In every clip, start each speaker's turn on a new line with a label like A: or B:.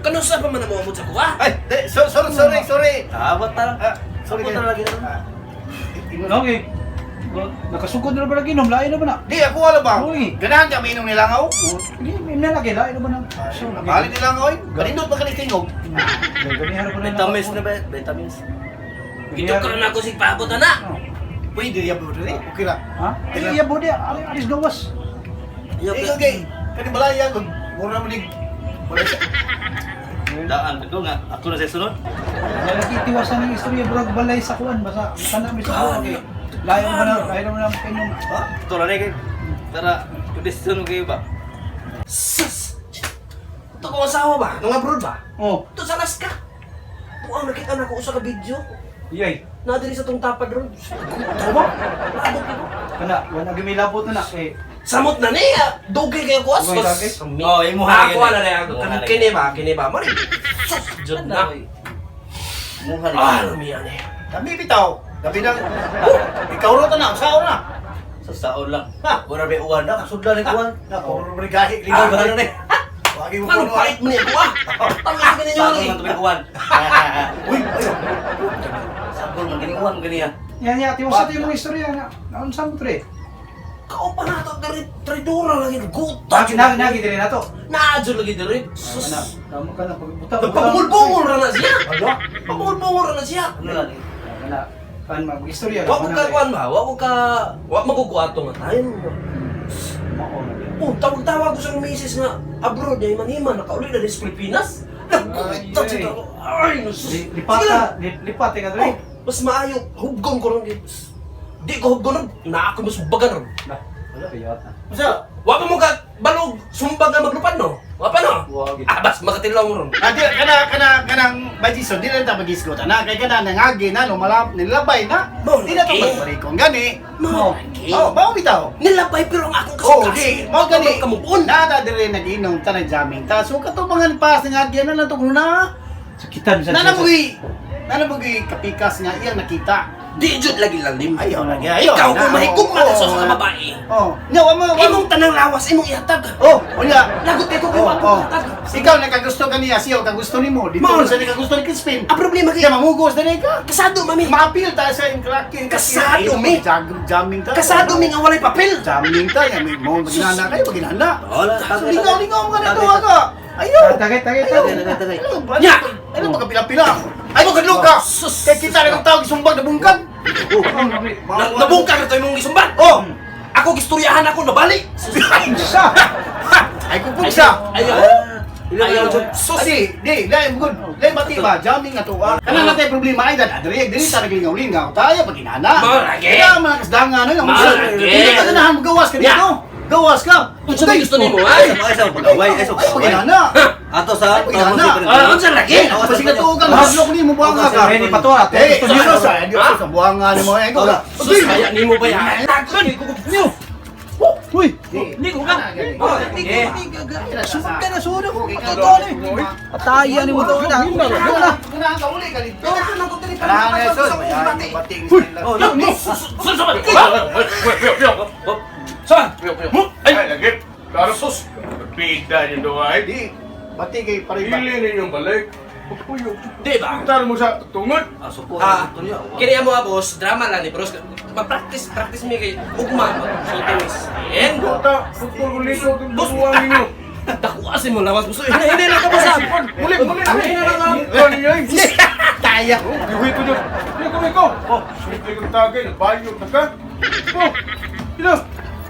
A: Kanusa pa man na moabot sa kuha?
B: Ay, di, so, sorry, sorry, sorry.
C: Abot ta lang.
B: Ah, sorry
C: Abot
B: kayo.
C: na lagi na.
B: Ah,
D: Okay. Nakasugod na ba lagi nom? Lain na ba na?
B: Di, ako wala ba?
D: Uy.
B: Ganahan ka, mainom nilangaw?
D: Oh, Hindi, may nalagay. Lain na ba na? So,
B: Bali nilangaw eh. Kanindot pa kaning tingog.
C: Vitamins na ba? Vitamins.
A: Gitukaran ako sig paabot ana.
D: Oh.
B: Pwede riya bro, dili. Okay ra.
D: Ha? Ay, iya bodi. Alis gawas.
C: Iyo
B: Eh, okay. Kani balaya kung mura mo dig. Wala siya.
C: Daan ko nga ako na sa sunod.
D: Lagi tiwasan ng istorya brog balay sa kuan basta kana mi sa kuan kay layo mo na layo mo na ang pinom.
C: Ha? Ito na kay para kondisyon kayo ba?
A: Sus! Ito ko asawa ba? Nung abroad ba?
D: Oh,
A: Ito sa Alaska. Buang nakita na ako usa ka video.
D: iyay.
A: Na diri sa tong tapad ron. Guto ba? Labot ko.
D: Kana wala gyud labot na na kay
A: Samot na niya. Dugay kayo ko.
D: Dugay lagi.
C: Oh, imuha
A: Ako
C: lagi.
A: na niya.
C: Imuha lagi.
A: Kini ba? Kini ba? Mari. Sus! Jud na.
C: Muha lagi.
A: Ah, lumiyan eh.
B: Kami bitaw. Gabi na. Oh, ikaw ra tanan, sao na?
C: Sa saon lang.
B: Ha?
C: Wala ba uwan na kasudlan ni uwan.
B: Na puro brigahi
C: Ligaw
B: ligaw
C: ba na ni?
B: Wagi mo
A: Anong
B: puno.
A: pait mo niya ko ah? Tanga ka ninyo
C: Sagol
A: eh.
C: man tubig uwan.
B: Uy, ayo.
C: Sagol man gani uwan gani ah.
D: Yan ya tiwasan tayo mga istorya na. Naunsa mo tre?
A: Kao pa na ito, diri, traidora lagi, guta.
D: Nagi nagi nagi diri na to.
A: Naadyo lagi diri.
D: Kana,
A: Sus.
D: tama ka na pagbuta.
A: Nagpabungol-bungol ra na siya.
D: Ano?
A: Pabungol-bungol ra na siya.
C: Ano lang ni?
D: Kana kan mag istorya.
A: Wa ko ka kuan ba? Wa ko ka wa maguguato nga tayo.
D: Mao na gyud.
A: Oh, tawag-tawag ko sa misis nga abroad niya iman-iman nakauli na sa Pilipinas. Nagguta
D: Ay,
A: siya. Ay, sus. Sige lang.
D: Lipata, lipat ka dre.
A: Oh, mas maayo hubgong ko ron. Di ko hubgong ron. Na ako mas bagan ron.
D: Lah, wala kayat na.
B: Unsa?
A: Wa pa mo ka balog sumbag nga maglupad no. Wa pa no.
D: Wa gid.
A: Ah, bas makatilaw mo ron.
B: Ah, di, kana kana kanang Bajison, di lang ta magisgot ana kay kana nangagi na no malap nilabay na.
A: Mo,
B: Di na to
A: lagi.
B: magbarikon gani.
A: Mo.
B: Oh, mao bitaw.
A: Nilabay pero ang akong
B: Oh,
A: kasing
B: di, mao gani.
A: Kamupon.
B: Nada dire nag-inom ta nag-jamming ta. So kato mga pas ngagi na lang to na.
D: Sakitan sa
B: Nana mo kapikas nga iyang nakita.
A: Di jud lagi lalim.
B: Ayaw lagi, ayaw.
A: Ikaw
B: na,
A: kung mahigugma
B: oh,
A: ka sa
B: oh,
A: sa babae.
B: Oh, nya wa mo wa mo.
A: Imong tanang lawas imong ihatag.
B: Oh, unya.
A: Lagot kay ko kay
B: Oh,
A: wa ko
B: oh.
A: ihatag.
B: Ikaw nakagusto kaniya, siya kagusto nimo. Dito
A: Mao
B: sa nakagusto ni Crispin.
A: Ang problema kay
B: Kaya mamugos na ka.
A: kasado mami.
B: Maapil ta sa imong klaki.
A: Kasado, mi.
B: Jamming ta.
A: Kasado mi nga walay papel.
B: Jamming ta ya mi mo maginana kayo maginana.
C: Wala.
B: So lingaw lingaw ka na to ka. Ayaw.
D: Tagay tagay
B: Ayaw.
D: tagay.
C: Tagay, tagay.
B: Ayaw.
A: Nya.
B: Ano pagkapila-pila? Ay mo kadlok ka.
A: Sus.
B: Kay kita na kang tao gisumbag na bungkag.
A: Nabungkag na to imong gisumbat.
B: Oh.
A: Ako gistoryahan ako nabali.
D: Sa.
B: Ay kupugsa.
A: Ayaw. Ayaw jud. Sus.
B: Adi, di, lain good. Lain bati ba jamming ato ah. Kana na tay problema ay dad adre, dili ta naglingaw-lingaw tayo pag inana.
A: Mao lagi.
B: Kaya mga kasdangan ano,
A: Mao lagi.
B: Hindi ka ganahan gawas ka dito. Gawas ka.
A: Unsa may gusto nimo ay?
C: Ay sa pag-away, ay sa
B: Ay
C: pag-away.
B: paginana.
C: Ato sa
B: Ay, paginana.
A: Ah, unsa lagi?
B: Kasi katuogan hadlok nimo buanga ka.
D: Ready pa to ah.
B: Eh,
D: Gusto niyo.
B: sa di sa buanga nimo ay ko.
A: Sus, kaya nimo ba yan?
D: Niyo. Uy.
A: Hindi ko ka. Oh, hindi ko.
D: Sumag ka na sunog. Totoo ni. Patayan ni mo to na. Wala.
B: Ganahan ka uli ka dito.
A: Kailangan
B: Kailangan
A: na
B: sus. Bating.
C: Oh, no.
E: Ay, lagi. Klaro, sus. Pida niyo doon ay.
B: Di, bati kay pare ba.
E: Dili ninyong balik. Pupuyo.
A: Di ba?
E: Tar mo sa tungod.
C: Ah, suko.
A: Ah,
C: Ito niya.
A: kini mo boss, drama lang ni pero ma-practice practice mi kay ugma so tennis. And
E: Kota, putol ko lito itong buwang ninyo.
A: Dakuha si mo lawas mo. So, hindi hindi lang ka boss. ah.
E: Muli, muli, muli.
A: Hindi na lang.
E: Mukha ninyo ay.
B: Taya.
E: Yuhi ko dyan. Iko, iko. Oh, sweet kong tagay. Nagbayo na ka. Oh, ino.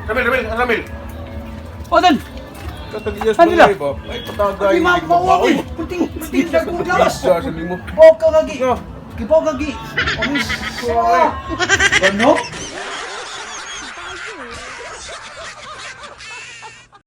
E: Ramil, Ramil, Ramil.
D: O dan.
E: Katagiyas
D: Ano
E: mo
D: nila?
E: na iba. Ay, patagay.
D: Di ma mao. Puting puting sa kong lawas.
E: Sa limo.
D: Boka gagi.
E: Ah.
D: Gibo gagi. Onis. Gano?